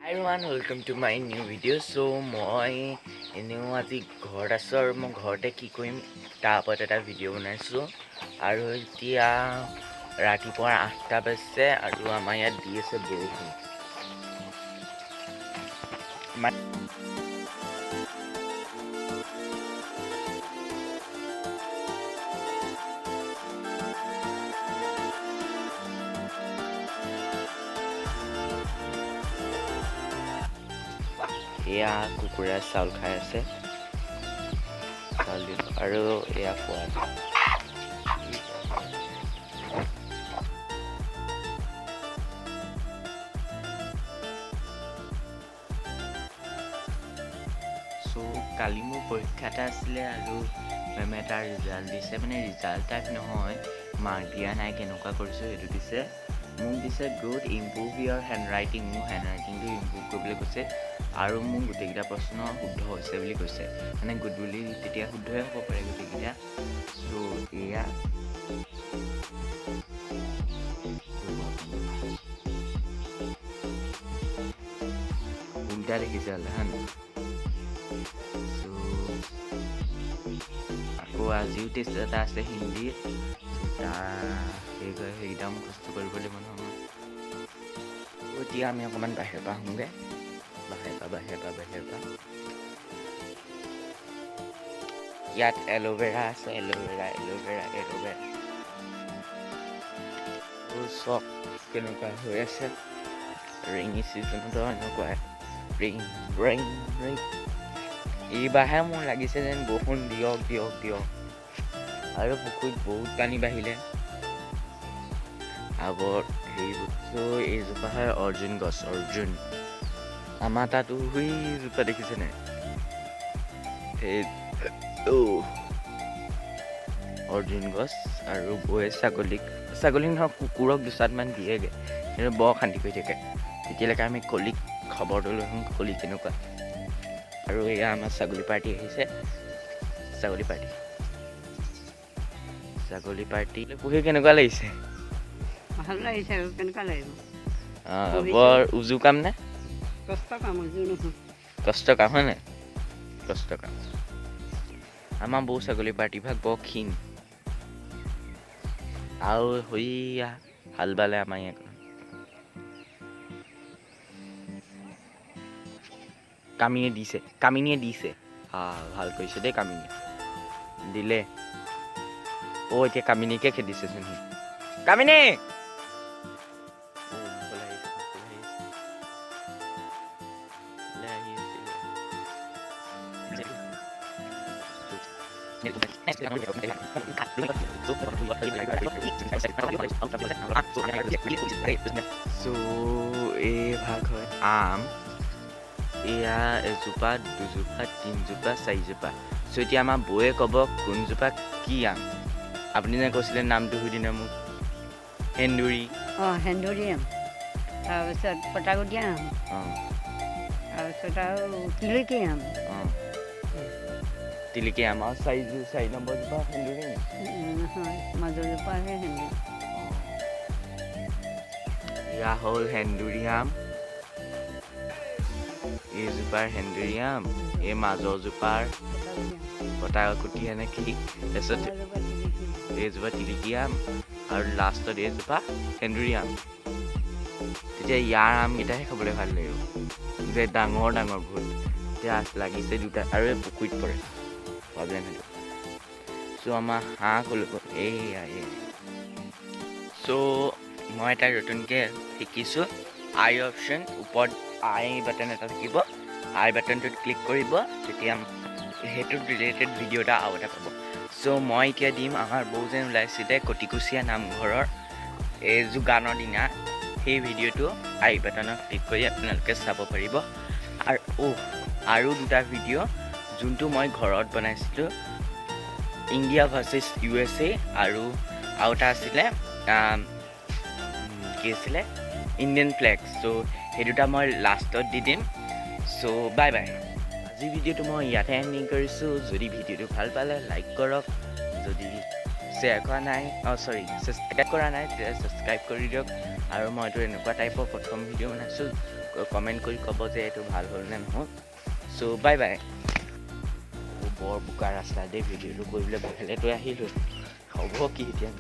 Everyone, welcome to my new video. So মই এনেও আজি ঘৰত আছোঁ আৰু মই ঘৰতে কি কৰিম তাৰ ওপৰত এটা ভিডিঅ' বনাইছোঁ। আৰু এতিয়া ৰাতিপুৱা 8টা বাজিছে আৰু আমাৰ ইয়াত দি আছে বৰষুণ। এয়া কুকুৰা চাউল খাই আছে, চাউল দিলোঁ আৰু এয়া পোৱালি। চ' কালি মোৰ পৰীক্ষা এটা আছিলে আৰু মেমে তাৰ ৰিজাল্ট দিছে, মানে ৰিজাল্ট টাইপ নহয়, মাৰ্ক দিয়া নাই, কেনেকুৱা কৰিছোঁ সেইটো দিছে। মোক দিছে "Good, improve your handwriting." মোৰ হেণ্ড ৰাইটিংটো ইম্প্ৰুভ কৰিবলৈ কৈছে আৰু মোৰ গোটেইকেইটা প্ৰশ্ন শুদ্ধ হৈছে বুলি কৈছে। মানে গুড বুলি তেতিয়া শুদ্ধই হ'ব পাৰে গোটেইকেইটা। চ' এয়া উল্টা দেখিছে হ'লে হয় নাই? চ' আকৌ আজিও টেষ্ট এটা আছে হিন্দীত। তাৰ সেইকেইটা মুখস্থ কৰিব লাগিব নহয় মই। এতিয়া আমি অকণমান বাহিৰৰ পৰা আহোঁগৈ, বাহিৰৰ পৰা, বাহিৰৰ পৰা, বাহিৰৰ পৰা। ইয়াত এল'ভেৰা আছে, aloe vera, aloe vera, aloe vera. চব কেনেকুৱা হৈ আছে। ৰেইনি ছিজনতো এনেকুৱাই, ৰেইন, ৰেইন, ৰেইন। এইবাৰহে মোৰ লাগিছে যেন বৰষুণ দিয়ক, দিয়ক, দিয়ক। আৰু পুখুৰীত বহুত পানী বাঢ়িলে আগত হেৰি। চ' এইজোপা হয় অৰ্জুন গছ, অৰ্জুন। আমাৰ তাতো সেইজোপা দেখিছে নাই? এই অৰ্জুন গছ। আৰু বৌয়ে ছাগলীক, ছাগলী নহয়, কুকুৰক দুচাটমান দিয়েগৈ, কিন্তু বৰ অশান্তি কৰি থাকে। তেতিয়ালৈকে আমি কলিক খবৰটো লৈ আহোঁ, কলি কেনেকুৱা। আৰু এয়া আমাৰ ছাগলী পাৰ্টি আহিছে, ছাগলী পাৰ্টি, ছাগলী পাৰ্টি। পুহি কেনেকুৱা লাগিছে? ভাল লাগিছে আৰু কেনেকুৱা লাগিব? পুহিছোঁ। বৰ উজু কাম নে? কষ্ট কাম, উজু নহয়। কষ্ট কাম হয় নাই? কষ্ট কাম। আমাৰ বৌ ছাগলী পাৰ্টিভাগ বৰ ক্ষীণ আৰু সৈয়া হাল বালে আমাৰ ইয়াত। কামিনীয়ে দিছে, কামিনীয়ে দিছে। হা, ভাল কৰিছে দেই কামিনীয়ে দিলে। অ', এতিয়া কামিনীকে খেদিছেচোন সি। কামিনী! অ', মুখলৈ আহিছে, মুখলৈ আহিছে, মুখলৈ আহি আছে। চ' এই ভাগ হয় আম। এয়া এজোপা, দুজোপা, তিনজোপা, চাৰিজোপা। চ' এতিয়া আমাৰ বৌয়ে ক'ব কোনজোপা কি আম। আপুনি যে কৈছিলে নামটো সুধিনে মোক, সেন্দুৰী। অঁ, সেন্দুৰী আম, তাৰপিছত পটাগুটীয়া আম, তাৰপিছত আৰু তিলিকি আম। অঁ, তিলিকি আম। আৰু চাৰি নম্বৰ জোপা সেন্দুৰী নি? নহয়, মাজৰজোপাহে সেন্দুৰী। এয়া হ'ল সেন্দুৰী আম। এইজোপাৰ সেন্দুৰী আম, এই মাজৰ জোপাৰ পটাগুটীয়া আম। কটাকুটীয়া নে কি, তাৰপিছত মাজৰজোপা তিলিকি আম। এইজোপা তিলিকি আম আৰু লাষ্টত এইজোপা সেন্দুৰী আম। তেতিয়া ইয়াৰ আমকেইটাহে খাবলৈ ভাল লাগিব যে, ডাঙৰ ডাঙৰ বহুত। এতিয়া লাগিছে দুটা আৰু এই পুখুৰীত পৰে, প্ৰব্লেম সেইটো। চ' আমাৰ হাঁহ ক'লৈ গ'ল? এইয়া, এইয়া। চ' মই এটা নতুনকৈ শিকিছোঁ, আই অপশ্যন। ওপৰত আই বাটন এটা থাকিব, আই বাটনটোত ক্লিক কৰিব, তেতিয়া সেইটোত ৰিলেটেড ভিডিঅ' এটা আৰু এটা পাব। চ' মই এতিয়া দিম আমাৰ বৌ যেন ওলাইছিলে কটিকুচীয়া নামঘৰৰ এই যোগানৰ দিনা, সেই ভিডিঅ'টো আই বাটনত ক্লিক কৰি আপোনালোকে চাব পাৰিব। আৰু অ' আৰু দুটা ভিডিঅ' যোনটো মই ঘৰত বনাইছিলোঁ, ইণ্ডিয়া ভাৰ্চেছ ইউ এছ এ আৰু আৰু এটা আছিলে, কি আছিলে, ইণ্ডিয়ান ফ্লেগ। চ' সেই দুটা মই লাষ্টত দি দিম। চ' বাই বাই। আজিৰ ভিডিঅ'টো মই ইয়াতে এণ্ডিং কৰিছোঁ। যদি ভিডিঅ'টো ভাল পালে লাইক কৰক, যদি শ্বেয়াৰ কৰা নাই, অঁ চৰি, ছাবস্ক্ৰাইব কৰা নাই, তেতিয়া ছাবস্ক্ৰাইব কৰি দিয়ক। আৰু মইতো এনেকুৱা টাইপৰ প্ৰথম ভিডিঅ' বনাইছোঁ। কমেণ্ট কৰি ক'ব যে এইটো ভাল হ'ল নে নহ'ল। চ' বাই বাই। বৰ বোকা ৰাস্তা দেই, ভিডিঅ'টো কৰিবলৈ। বাহিৰলৈ আহিলোঁ, হ'ব কি এতিয়া?